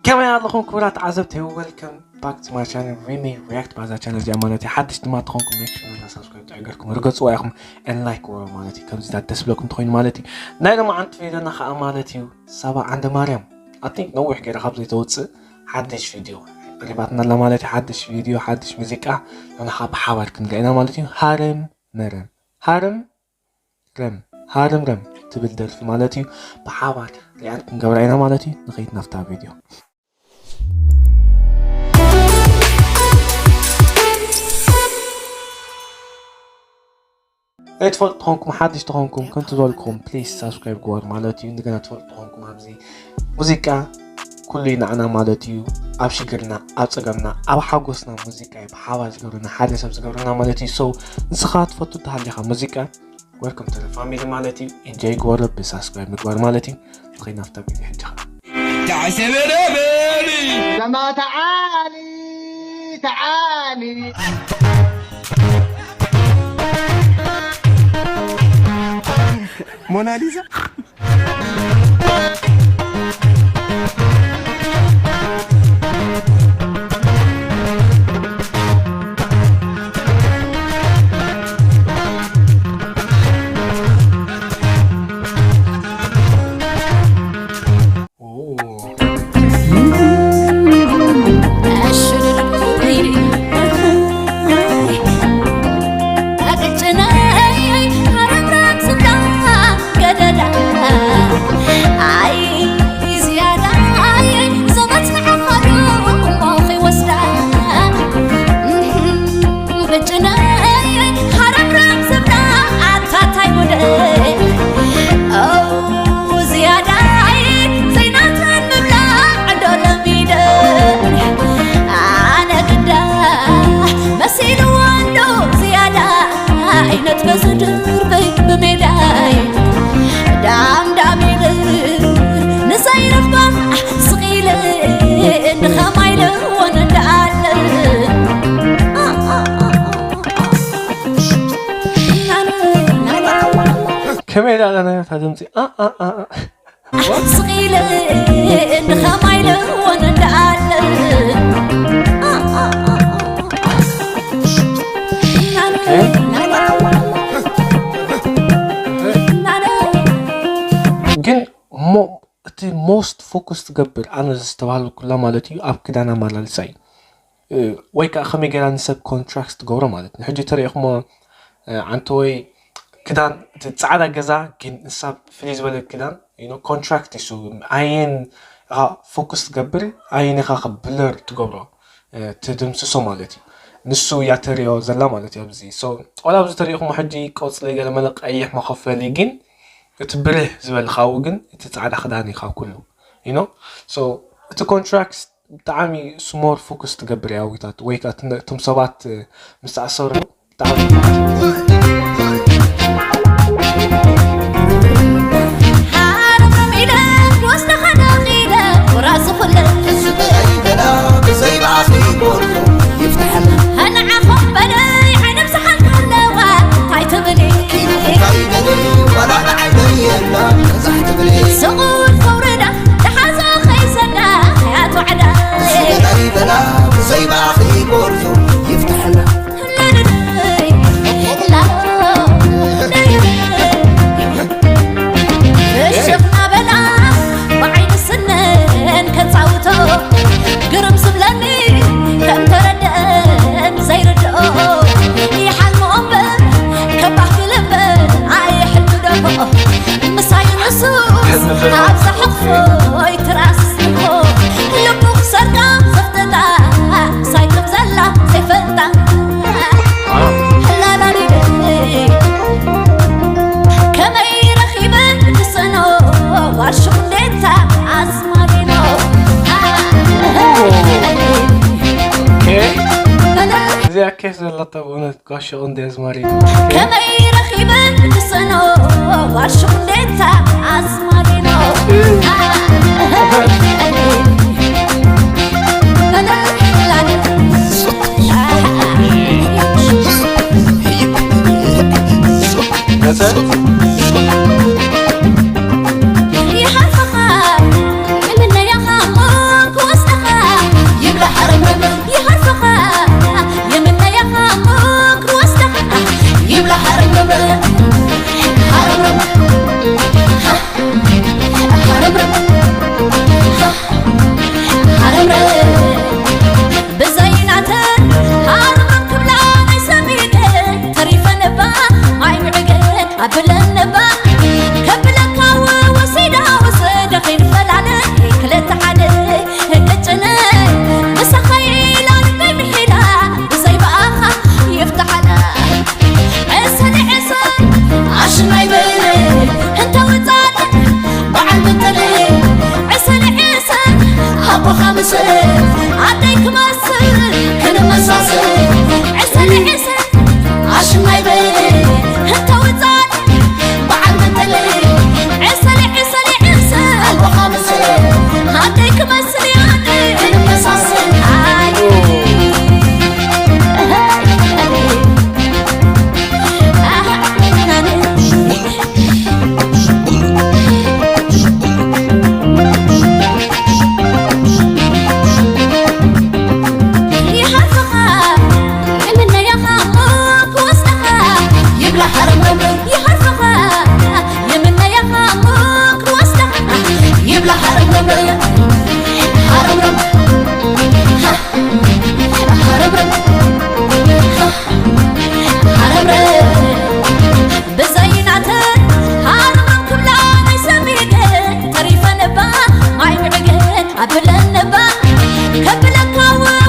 ከመይ ኣለኹም ክቡራት ተዓዘብቲ? Welcome back to my channel, Remy React። ባዛ ቻነል እዚኣ ማለት እዩ ሓድሽ ድማ ተኾንኩም make sure እና ሳብስክራይብ ተዕገርኩም ርገፅዋ ኢኹም and like ወ ማለት እዩ ከምዚታት ደስ ብለኩም ትኾይኑ ማለት እዩ። ናይ ሎማዓንቲ ቪዲዮና ከዓ ማለት እዩ ሳባ ዓንደ ማርያም I think ነዊሕ ገይረ ካብ ዘይተወፅእ ሓድሽ ቪዲዮ ቀሪባትና ኣላ ማለት እዩ። ሓድሽ ቪዲዮ ሓድሽ ሙዚቃ ንሕና ብሓባር ክንሪኣ ኢና ማለት እዩ። ሃረም መረም ሃረም ረም ሃረም ረም ትብል ደርፊ ማለት እዩ። ብሓባር ሪኣክት ክንገብራ ኢና ማለት እዩ። ንኸይድ ናብታ ቪዲዮ። ኣይትፈልጡ ተኾንኩም ሓድሽ ተኾንኩም ከምቲ ዝበልኩም ፕሊስ ሳብስክራይብ ግበር ማለት እዩ። እንደገና ትፈልጡ ተኾንኩም ኣብዚ ሙዚቃ ኩሉ እዩ ንዓና ማለት እዩ። ኣብ ሽግርና ኣብ ፀገምና ኣብ ሓጎስና ሙዚቃ እዩ ብሓባር ዝገብረና ሓደ ሰብ ዝገብረና ማለት እዩ። So ንስኻ ትፈቱ ተሃሊኻ ሙዚቃ welcome to the family ማለት እዩ። ኢንጆይ ግበሮ ብሳብስክራይብ ምግባር ማለት እዩ። ንኸይድ ናብታ ቪዲዮ ሕጂ ኸዓ። تعالي تعالي. موناليزا. ከመይ ዳኣ ናታ ድምፂ ስቕ ኢለ ንኸማይ ልወን እንዳኣለ ግን እቲ most focus ትገብር ኣነ ዝተባህሉ ኩላ ማለት እዩ ኣብ ክዳን ኣመላልሳ እዩ። ወይ ከዓ ከመይ ገይራ ንሰብ ኮንትራክት ትገብሮ ማለት ንሕጂ ተሪእኹሞ ዓንተ ወይ ክዳን እቲ ፃዕዳ ገዛ ግን ንሳ ፍልይ ዝበለ ክዳን ኮንትራክት ይሱ ኣየን ፎኩስ ትገብር ኣየን ኢኻ ብለር ትገብሮ ትድምስሶ ማለት እዩ። ንሱ እያ ተሪኦ ዘላ ማለት እዩ። ኣብዚ ቆላ ኣብዚ ተሪእኹሞ ሕጂ ቆፅሊ ገለ መለ ቀይሕ መኸፈሊ ግን እቲ ብርህ ዝበልካው ግን እቲ ፃዕዳ ክዳን ኢኻ ኩሉ you know so እቲ ኮንትራክት ብጣዕሚ ስሞር ፎከስ ትገብር እያ ኣዊታት ወይ ከዓ እቶም ሰባት ምስ ተኣሰሩ ብጣዕሚ እዚኣ ኬፍ ዘለታ ብእውነት ጋሽ ቁንዲ ኣዝማሪ ከመይ ረኺበ ክሰኖ ዋሹ እንዴታ ኣዝማሪኖ ይሓልፈኻ እምነያኻ እሞ ክወስድ ኣደይ ክመስል ክንመሳሰል ዕሰለ ዕሰ ኣሽማይ በይ እንተ ውፃል በዓል መጠለ ዕሰለ ዕሰለ ዕሰ ኣልቦኻ ምስል ኣደይ ክመስል ያደ ክንመሳሰል ኣይ ብዘይናተ ሃረማን ክብላ ናይ ሰብ ይግን ተሪፈን እባ ማይ ምዕግን ኣብለን እባ ከብለካ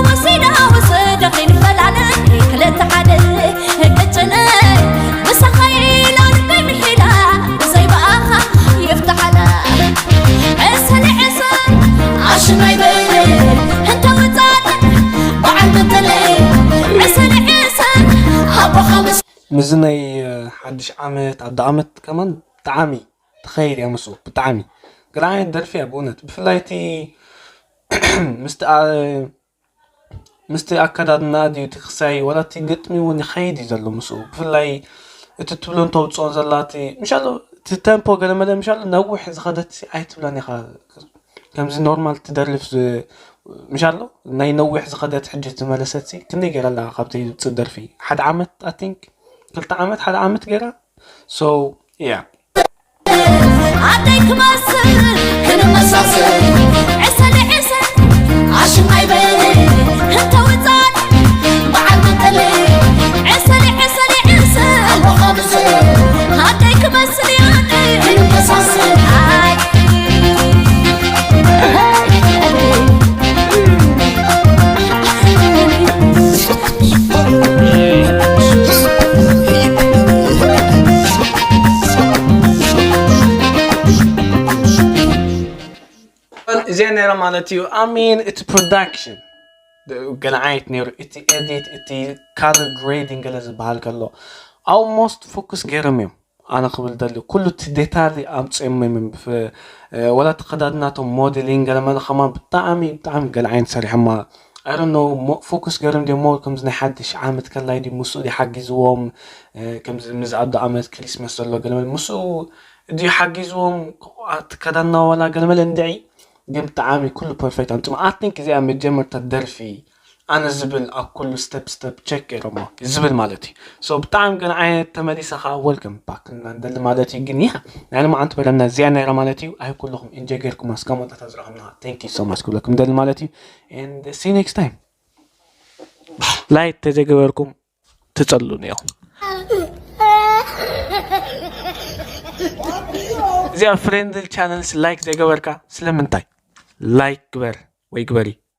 ወሲዳ ወስደኺ ንፈላለ ክልተ ሓደ ቅጭነ ምሳኸ ኢላ ልበይ ምሒላ ብዘይ ብኣኻ ይፍትሓላ ዕሰለ ዕሰ ኣሽናይ በይነ እንተ ውፃት በዓል መተለ ዕሰለ ዕሰ ኣቦኻ ምስ ምስዚ ናይ ሓድሽ ዓመት ኣደ ዓመት ከማን ብጣዕሚ ትኸይድ እያ ምስኡ ብጣዕሚ ገለ ዓይነት ደርፊ እያ ብእውነት ብፍላይ እቲ ምስቲ ምስቲ ኣከዳድና ድዩ እቲ ክሳይ ዋላ እቲ ግጥሚ እውን ይኸይድ እዩ ዘሎ ምስኡ ብፍላይ እቲ ትብሎን ተውፅኦን ዘላ እቲ ምሻሎ እቲ ተምፖ ገለመለ ምሻሎ ነዊሕ ዝኸደት ኣይትብለን ኢኻ ከምዚ ኖርማል ትደርፍ ምሻሎ ናይ ነዊሕ ዝኸደት ሕጂ ዝመለሰት ክንደይ ገይራ ኣላ ካብቲ ዝውፅእ ደርፊ ሓደ ዓመት ኣቲንክ ክልተ ዓመት ሓደ ዓመት ገይራ so yeah ኣደይ ክመስል ክንመሳሰል ዕሰለ ዕሰ ኣሽማይ በየነ እንተ ውፃል በዓል መጠለ ዕሰለ ዕሰለ ዕሰ ኣቦኻ ምስል ኣደይ ክመስል ያደ ክንመሳሰል ኣይ እዚኣ ነይራ ማለት እዩ ኣሚን እቲ production ገለ ዓይነት ነይሩ እቲ edit እቲ color grading ገለ ዝበሃል ከሎ almost focus ገይሮም እዮም ኣነ ክብል ደልዩ ኩሉ እቲ detail ኣምፅኦሞ እዮም ወላ ተኸዳድናቶም modeling ገለ መለ ከማን ብጣዕሚ ብጣዕሚ ገለ ዓይነት ሰሪሖማ I don't know focus ገይሮም ድሞ ከምዚ ናይ ሓድሽ ዓመት ከላይ ድዩ ምስኡ ድዩ ሓጊዝዎም ከምዚ ምስ ኣዶ ዓመት ክሪስመስ ዘሎ ገለ መለ ምስኡ ድዩ ሓጊዝዎም ኣከዳድና ዋላ ገለ መለ እንድዒ ግን ብጣዕሚ ኩሉ perfect ኣምፅኦም I think እዚኣ መጀመርታ ደርፊ ኣነ ዝብል ኣብ ኩሉ step step check ገይሮሞ ዝብል ማለት እዩ so ብጣዕሚ ገለ ዓይነት ተመሊሰ ከዓ welcome back ንደሊ ማለት እዩ ግን yeah ናይ ሎማዓንቲ በለምና እዚኣ ነይራ ማለት እዩ I hope ኩልኹም enjoy ገይርኩም እስካብ መወዳእታ ዝረኸብና thank you so much ክብለኩም ደሊ ማለት እዩ and see you next time like ተዘይገበርኩም ትፀልኡኒ ኢኹም እዚኣ friendly channels like ዘይገበርካ ስለምንታይ like ግበር ወይ ግበሪ